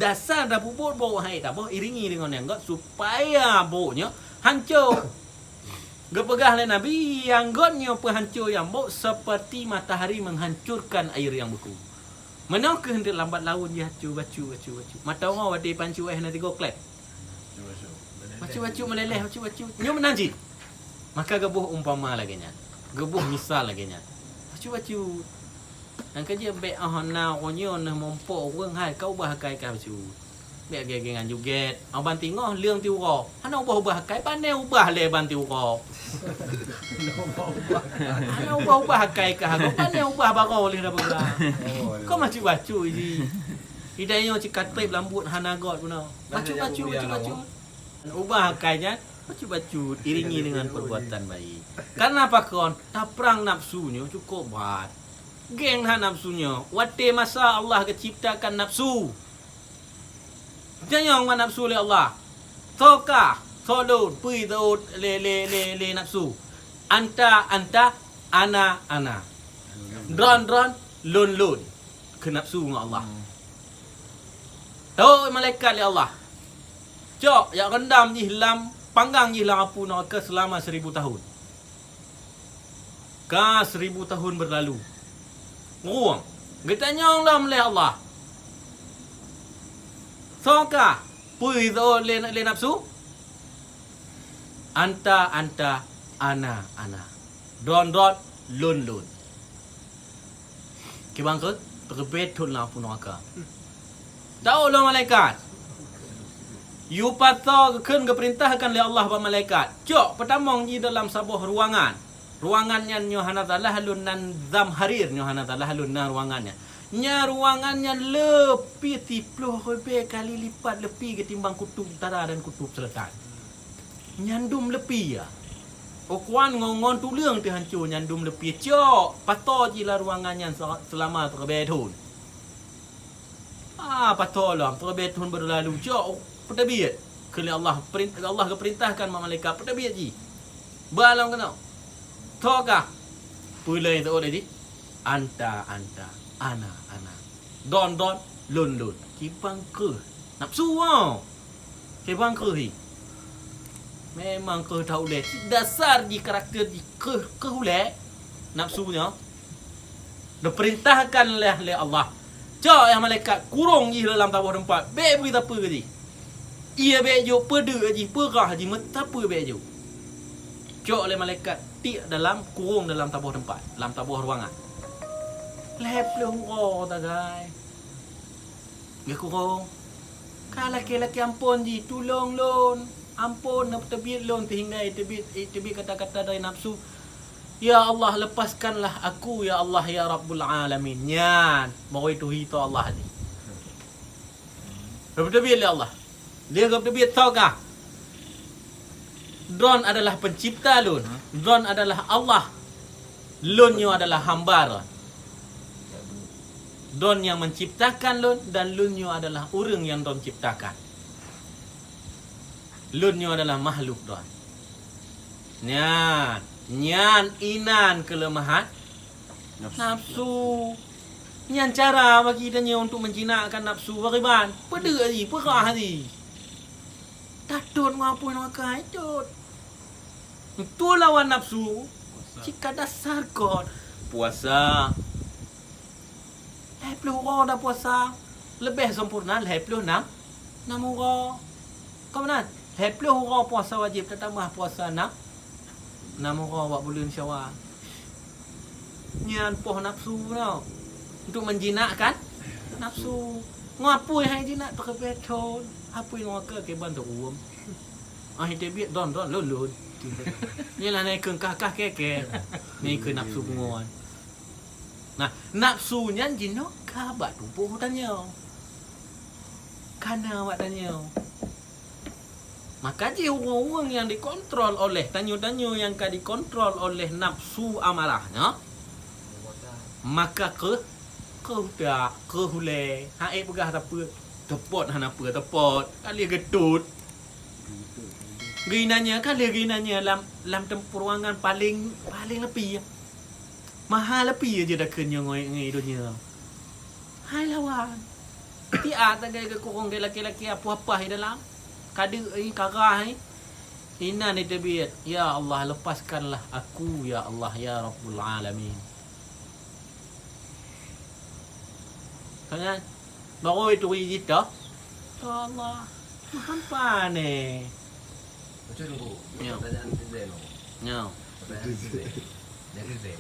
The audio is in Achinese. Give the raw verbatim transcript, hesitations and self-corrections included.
Dasar tapeubuet brok han ék taboh, iringi deungon nyang göt supaya brok nyoe hanco. Geupeugah lé Nabi, nyang göt nyoe peuhanco nyang brok seperti matahari menghancurkan air yang beku. Meunoe kheueh eunteuk lambat laun jih bacut, bacut, bacut, bacut. Mata uroe watèe pancue éh na tiga klep. Bacut-bacut meuleleh, bacut-bacut. Nyoe meunan cit. Maka geuboh umpama lagèe nyan. Geuboh misal lagèe nyan. Bacut-bacut. Nyang keujeuet bèk 'oh na uroe nyoe neuh mumpok ureueng hai ka ubah akai kah bacut. Bèk gèt-gèt ngon jugèt. 'Oh ban tingoh leueng ti uroe. Hana ubah-ubah akai, pané ubah lé ban ti uroe. Hana ubah-ubah akai kah, pané ubah baroe lé dah peugah. Kok bacut-bacut jih. Idai nyoe cit ka trép lam buet hana göt guna. Bacut-bacut, bacut-bacut. Ubah akai nyan, bacut-bacut, iringi dengan perbuatan baik. Karena pakon, taprang nafsu nyoe cukup brat. Geng that nafsu nyoe. Watèe masa Allah geuciptakan nafsu. Tanyong ngon nafsu lé Allah. Soe kah, soe lôn, peue jiteuôt lé, lé, lé, lé nafsu. Anta, anta, ana, ana. Droen, droen, lôn, lôn. Keu nafsu ngon Allah. Tawök malaikat lé Allah. Cok, jak rendam jih lam, panggang jih lam apui neuraka seulama seribu tahun. Ka seribu tahun berlalu. Rueng. Geutanyong lom lé Allah. Soe kah? Peue jiteuôt lé, lé nafsu? Anta, anta, ana, ana. Droen, droen, lôn, lôn. Kiban keuh, teureubèe thôn lam apui neuraka. Tawök lom malaikat. Yue pasoe geukheun geupeurintahkan lé Allah bak malaikat. Cok, peutamong jih dalam saboh ruangan. Ruangan nyan nyoe hana salah lôn nan zamharir, nyoe hana salah lôn nan ruangan nyan. Nyan ruangan nyan leupie siplôh ribèe kali lipat leupie geutimbang kutub utara dan kutub selatan. Nyan dum leupie ya. Ukuran ngon, ngon tuleueng teuhanco nyan dum leupie. Cok, pasoe jih lam ruangan nyan se-, seulama teureubèe thôn. Ah, pasoe lom, teureubèe thôn berlalu. Cok, peuteubiet. Kheun lé Allah, perin-, Allah geupeurintahkan bak malaikat, peuteubiet jih. Ba lom keunoe. Soe kah? Peue lé jiteuôt lé jih? Anta, anta, ana, ana. Droen, droen, lôn, lôn. Kiban keuh. Nafsu, oh. Kiban keuh hi. Memang keuh that ulèe. Cit dasar jih, karakter jih keuh, keuh ulèe. Nafsu nyoe. Geupeurintahkan lé, lé Allah. Cok, ya malaikat, kurong jih dalam saboh teumpat. Bèk bri sapeue jih. Ie bèk jok, peudeuk jih, peurah jih, meusapeue bèk jok. Cok lé malaikat, tiek dalam, kurong dalam saboh teumpat, lam saboh ruangan. Lhèe plôh uroe sagai. Geukurong. Ka lakèe-lakèe ampôn jih, "Tulông lôn, ampôn, neupeuteubiet lôn sehingga iteubiet, iteubiet kata-kata dari nafsu. Ya Allah, lepaskanlah aku, ya Allah, ya Rabbul Alamin." Nyan, bak watèe tuhi tho Allah jih. Neupeuteubiet lé Allah. Lheueh geupeuteubiet tho kah. Droen adalah pencipta lôn. Droen adalah Allah. Lôn nyoe adalah hamba Droen. Droen nyang menciptakan lôn dan lôn nyoe adalah ureueng nyang Droen ciptakan. Lôn nyoe adalah makhluk Droen. Nyan, nyan inan keuleumahan nafsu. Nafsu. Nyan cara bagi tanyoe untuk menjinakkan nafsu, bagaimana? Peudeuk jih, peurah jih. Tatot ngon apui ngon akai, tot. Untuk lawan nafsu, puasa. Cit ka dasar kot. Puasa. Lhèe plôh uroe dah puasa. Leubeh sempurna lhèe plôh nam, nam uroe. Kon meunan? Lhèe plôh uroe puasa wajéb, tatambah puasa nam, nam uroe bak buleuen Syawal. Nyan poh nafsu tau. Untuk menjinakkan nafsu. Ngon apui hai jinak teukeubeh thon. Apui ngon ke kiban teuuem. Ah, iteubiet don-don lôn-lôn. Nyan lah na ikheun kah-kah kèe-kèe. Na ikheun nafsu pungon. Nah, nafsu nyan jinoe ka bak tuboh tanyoe. Ka na bak tanyoe. Maka jih ureueng-ureueng nyang dikontrol oleh tanyoe-tanyoe nyang ka dikontrol oleh nafsu amarah nyoe, maka keuh, keuh dak, keuh ulèe, han ék peugah sapeue, teupot hana peue teupot, ka lheueh geutot. Geuinan nyoe, ka lheueh geuinan nyoe lam, lam teumpuruangan paleng, paleng leupie. Maha leupie jeuet takheun nyoe ngon, ngon donya. Hai lawan. Tiat sagai geukurong lé laki-laki apoh-apoh di dalam. Kadeuk, eh, karah, eh. Inan teubiet, "Ya Allah, lepaskanlah aku, ya Allah, ya Rabbul Alamin." Kan? Baru itu rijita. Ya Allah, makan pane. Macam tu. Ya. Pertanyaan netizen tu. Ya. Pertanyaan netizen. Netizen.